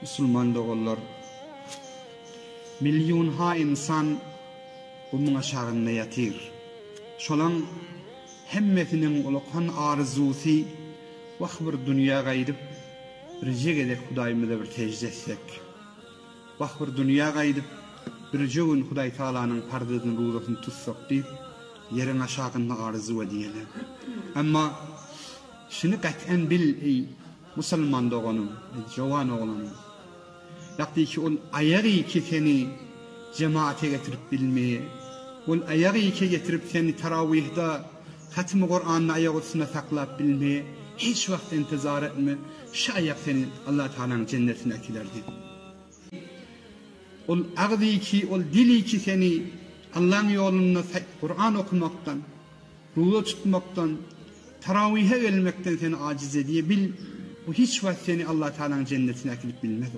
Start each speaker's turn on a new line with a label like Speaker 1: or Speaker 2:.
Speaker 1: Musulman doganlar, millionha ynsan gumuň aşagynda ýatyr. Şolaň hemmesiniň ulakan arzuwsy, Wah bir dünýä gaýdyp, birje gezek Hudaýymyza bir sežde etsek. Wah bir dünýä gaýdyp, birje gün Hudaý Tagalanyň parzyny ruzasyny tutsak diýip, ýeriň aşagynda arzuw edýärler. Emma şuny gat'an bil eý musulman doganym, eý jowan oglanym. Ýakdy ki ol aýagy ki seni jemaate getirip bilmeýe. Ol aýagy ki getirip seni tarawyhda hatmy Kuranda aýak üstünde saklap bilmeýe. Hiç wagt intizar etme, şu aýak seni Allah Tagalaň jennetine äkider diýip. Ol agzy ki, ol dili ki seni Allaň ýolunda Kuran okumakdan, ruza tutmakdan, tarawyha gelmekden seni ajiz edýe bil, bu hiç wagt seni Allah Tagalaň jennetine äkidip bilmez.